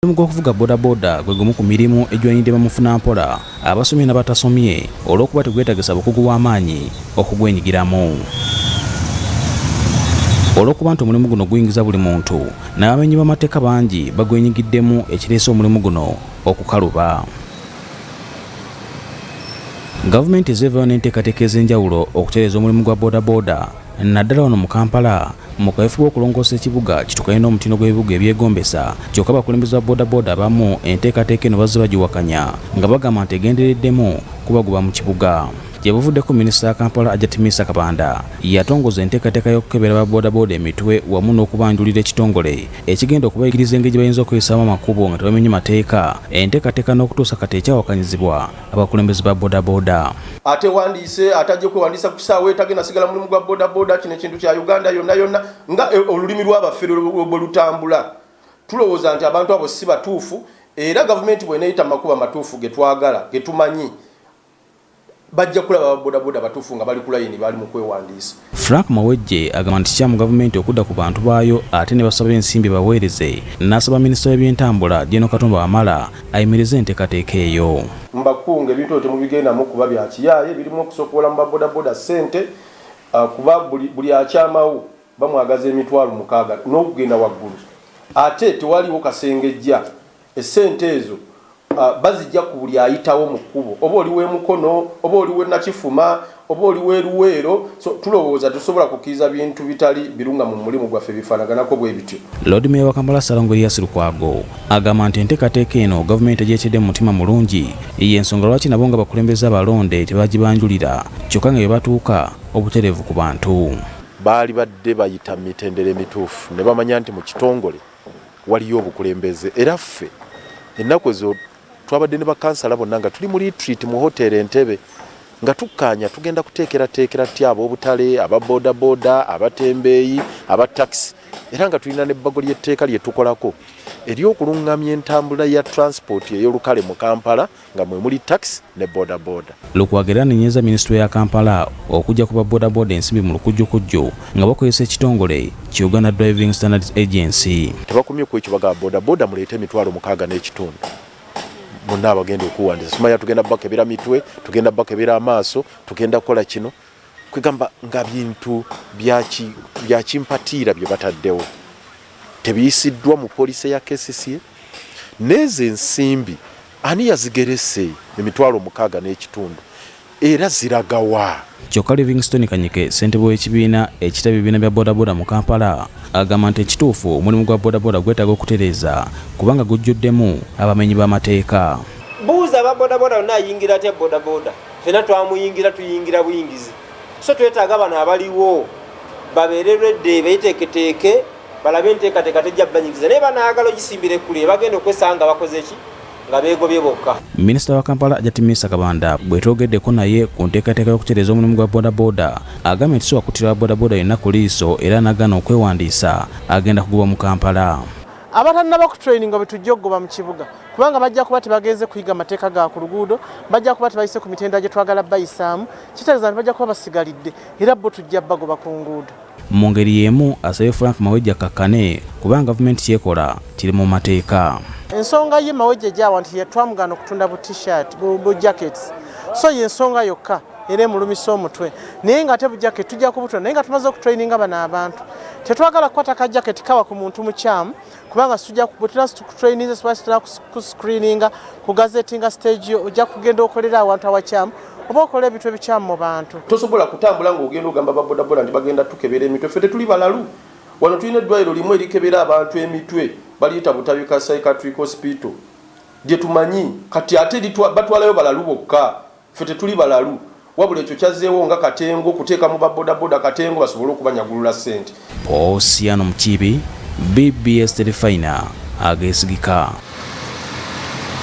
Omulimu gw'okuvuga bodaboda gwe gumu ku mirimu egiywanidde bamufunampola, abasomye n'abatasomye olw'okuba tegwetagisa bukugu bw'amaanyi okugwenyigiramu. Olw'okuba nti omulimu guno guyingiza buli muntu, n'abamenyi b'amateeka bangi bagwenyigiddemu ekireese omulimu guno okukaluba. Gavumenti ezeevayo n'enteekateeka ez'enjawulo okutereeza omulimu gwa bodaboda naddala wano mu Kampala mu kaweefube w'okulongoosa ekibuga kituukane n'omutindo gw'ebibuga ebyegombesa kyokka abakulembeze ba bodaboda abamu enteekateeka eno bazze bagiwakanya nga bagamba nti egendereddemu kubagoba mu kibuga. Gye buvuddeko minisita wa Kampala Hajjati Minsa Kabanda yatongoza enteekateeka y'okukebera ba bodaboda emitwe wamu n'okubanjulira ekitongole ekigenda okubayigiriza engeri gye bayinza okweyisaamu amakubo nga tebamenye mateeka enteekateeka n'okutuusa kati ekyawakanyizibwa abakulembeze ba bodaboda. Atewandiise atajja kwewandiisa ku ssaawa etagenda sigala mulimu gwa bodaboda. Kino ekintu kya Uganda yonna yonna nga olulimi lw'abafere bwe lutambula. Tulowooza nti abantu abo si batuufu, era gavumenti bw'eneeyita mu makubo amatuufu ge twagala ge tumanyi, bajja kulaba ababodaboda batuufu nga bali ku layini bali mu kwewandiisa. Frank Mawejje agamba nti kikyamu gavumenti okudda ku bantu baayo ate ne basaba ensimbi baweereze n'asaba minisita w'ebyentambula Gen. Katumba Wamala ayimirize enteekateeka eyo. Mbakunga ebintu ebyo temubigendamu kuba bya kiyaaye, birimu okusokoola mu babodaboda ssente kuba buli akyamawo bamwagaza 60,000 n'okugenda waggulu ate tewaliwo kasengejja. Essente ezo bazijja ku buli ayitawo mu kkubo, oba oli w'e Mukono, oba oli w'e Nakifuma, oba oli w'e Luweero. So tulowooza tetusobola kukkiriza bintu bitali birungamu mu mulimu gwaffe bifaanaganako bwe bityo. Lord Mayor wa Kampala Ssalongo Erias Lukwago agamba nti enteekateeka eno gavumenti egyetedde mu mutima mulungi, y'ensonga lwaki nabo nga bakulembeze abalonde tebagibanjulira kyokka nga bye batuuka obutereevu ku bantu. Baali badde bayita mu mitendera emituufu ne bamanya nti mu kitongole waliyo obukulembeze, era ffe ennaku ezo twabadde ne bakansala bonna nga tuli mu retreat mu hotel Entebbe nga tukkaanya tugenda kuteekerateekera tutya ab'obutale, aba bodaboda, abatembeeyi, aba takisi, era nga tulina n'ebbago ly'etteeka lye tukolako ery'okulungamya entambula ya transport ey'olukale mu Kampala nga mwe muli takisi ne bodaboda. Lukwago era anenyezza minisitule ya Kampala okujja ku ba bodaboda ensimbi mu lukujjukujju nga bakozesa ekitongole ki Uganda Driving Standards Agency. Tebakomye ku ekyo, bagamba bodaboda muleete 6,500 bonna abagenda okuwandiisa. Simanya tugenda bakebera mitwe, tugenda bakebera amaaso, tugenda kukola kino, kwegamba nga bintu byakimpatiira bye bataddewo tebiyisiddwa mu policy ya KCCA. N'ezo ensimbi ani yazigerese 6,500, era ziragawa? Kyokka Livingstone Kanyike, ssentebe w'ekibiina ekitaba ebibiina bya bodaboda mu Kampala, agamba nti ekituufu omulimu gwa bodaboda gwetaaga okutereeza kubanga gujjuddemu abamenyi b'amateeka. Buuza aba bodaboda bonna, ayingira atya bodaboda? Fena twamuyingira, tuyingira buyingizi. So twetaaga bano abaliwo babeere ready, beteeketeeke, balabe enteekateeka tejja banyigiza, naye banaagala ogisimbira ekkulu bagenda okwesanga nga bakoze ki nga beegobye bokka. Minisita wa Kampala Hajjati Minsa Kabanda bwetwogeddeko naye ku nteekateeka y'okutereeza omulimu gwa bodaboda agambye nti si wakuttira bodaboda yenna ku liiso, era n'agaana okwewandiisa agenda kugoba mu Kampala. Abatannaba kutraininga bwe tujja okugoba mu kibuga, kubanga bajja kuba tebagenze kuyiga mateeka ga ku luguudo, bajja kuba tebayise ku mitendera gye twagala bayisaamu, kitegeeza nti bajja kuba basigalidde era bo tujja bagoba ku nguudo. Mu ngeri y'emu asabye Frank Mawejje akkakkane kubanga gavumenti kyekola kiri mu mateeka. Ensonga ye Mawejje gyawa nti twamugaana okutunda bu T-shirt, bu jackets, so yensonga yokka era emulumisa omutwe, naye nga ate bu jacket tujja kubutunda, naye nga tumaze okutraininga bano abantu. Tetwagala kukwata ka jacket kawa ku muntu mukyamu, kubanga bwetuna tukutraininze sibasitera kuscreeninga kugazetinga stage yo, ojja kugenda okolera awantu awakyamu oba okola ebintu ebikyamu mu bantu. Tosobola kutambula ng'ogenda ogamba babodaboda nti bagenda tukebera emitwe. Ffe tetuli balalu. Wano tulina eddwaliro limu erikebera abantu emitwe, baliyita Butabika Psychiatric Hospital gye tumanyi. Kati ate batwalayo balalu bokka, ffe tetuli balalu. Wabula ekyo kyazzeewo nga katengo kuteeka mu babodaboda katengo basobole okubanyagulula ssente. Osiano Mukiibi, BBS Terefayina, ageesigika.